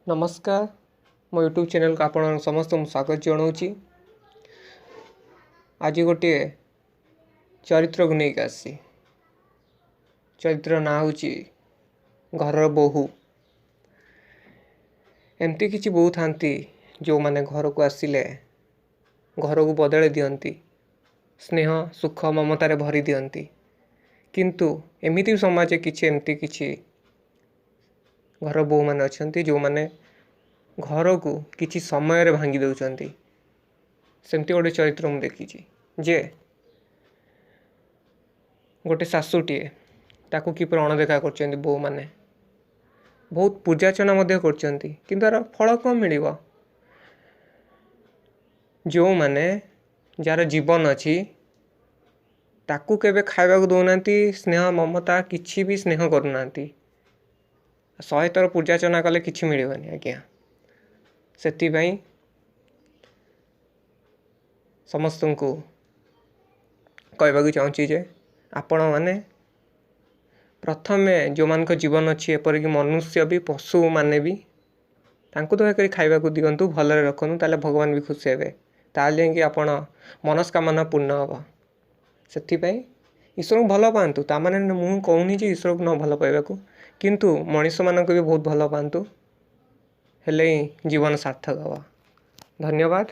ନମସ୍କାର, ମୋ ୟୁଟ୍ୟୁବ୍ ଚ୍ୟାନେଲ୍କୁ ଆପଣ ସମସ୍ତଙ୍କୁ ସ୍ୱାଗତ ଜଣାଉଛି। ଆଜି ଗୋଟିଏ ଚରିତ୍ରକୁ ନେଇକି ଆସିଛି। ଚରିତ୍ର ନାଁ ହେଉଛି ଘରର ବୋହୂ। ଏମିତି କିଛି ବୋହୂ ଥାନ୍ତି ଯେଉଁମାନେ ଘରକୁ ଆସିଲେ ଘରକୁ ବଦଳାଇ ଦିଅନ୍ତି, ସ୍ନେହ ସୁଖ ମମତାରେ ଭରି ଦିଅନ୍ତି। କିନ୍ତୁ ଏମିତି ବି ସମାଜରେ କିଛି ଏମିତି କିଛି ଘର ବୋହୂମାନେ ଅଛନ୍ତି ଯେଉଁମାନେ ଘରକୁ କିଛି ସମୟରେ ଭାଙ୍ଗି ଦେଉଛନ୍ତି। ସେମିତି ଗୋଟେ ଚରିତ୍ର ମୁଁ ଦେଖିଛି ଯେ ଗୋଟେ ଶାଶୁଟିଏ, ତାକୁ କିପରି ଅଣଦେଖା କରୁଛନ୍ତି ବୋହୂମାନେ। ବହୁତ ପୂଜାର୍ଚ୍ଚନା ମଧ୍ୟ କରୁଛନ୍ତି, କିନ୍ତୁ ଏହାର ଫଳ କ'ଣ ମିଳିବ? ଯେଉଁମାନେ ଯାହାର ଜୀବନ ଅଛି ତାକୁ କେବେ ଖାଇବାକୁ ଦେଉନାହାନ୍ତି, ସ୍ନେହ ମମତା କିଛି ବି ସ୍ନେହ କରୁନାହାନ୍ତି। 100 ଥର ପୂଜାର୍ଚ୍ଚନା କଲେ କିଛି ମିଳିବନି ଆଜ୍ଞା। ସେଥିପାଇଁ ସମସ୍ତଙ୍କୁ କହିବାକୁ ଚାହୁଁଛି ଯେ ଆପଣମାନେ ପ୍ରଥମେ ଯେଉଁମାନଙ୍କ ଜୀବନ ଅଛି, ଏପରିକି ମନୁଷ୍ୟ ବି ପଶୁମାନେ ବି, ତାଙ୍କୁ ଦୟାକରି ଖାଇବାକୁ ଦିଅନ୍ତୁ, ଭଲରେ ରଖନ୍ତୁ, ତାହେଲେ ଭଗବାନ ବି ଖୁସି ହେବେ। ତାହେଲେ ଯାଇକି ଆପଣ ମନସ୍କାମନା ପୂର୍ଣ୍ଣ ହେବ। ସେଥିପାଇଁ ଈଶ୍ୱରଙ୍କୁ ଭଲ ପାଆନ୍ତୁ, ତା ମାନେ ମୁଁ କହୁନି ଯେ ଈଶ୍ୱରକୁ ନ ଭଲ ପାଇବାକୁ, କିନ୍ତୁ ମଣିଷମାନଙ୍କୁ ବି ବହୁତ ଭଲ ପାଆନ୍ତୁ, ହେଲେ ହିଁ ଜୀବନ ସାର୍ଥକ ହେବ। ଧନ୍ୟବାଦ।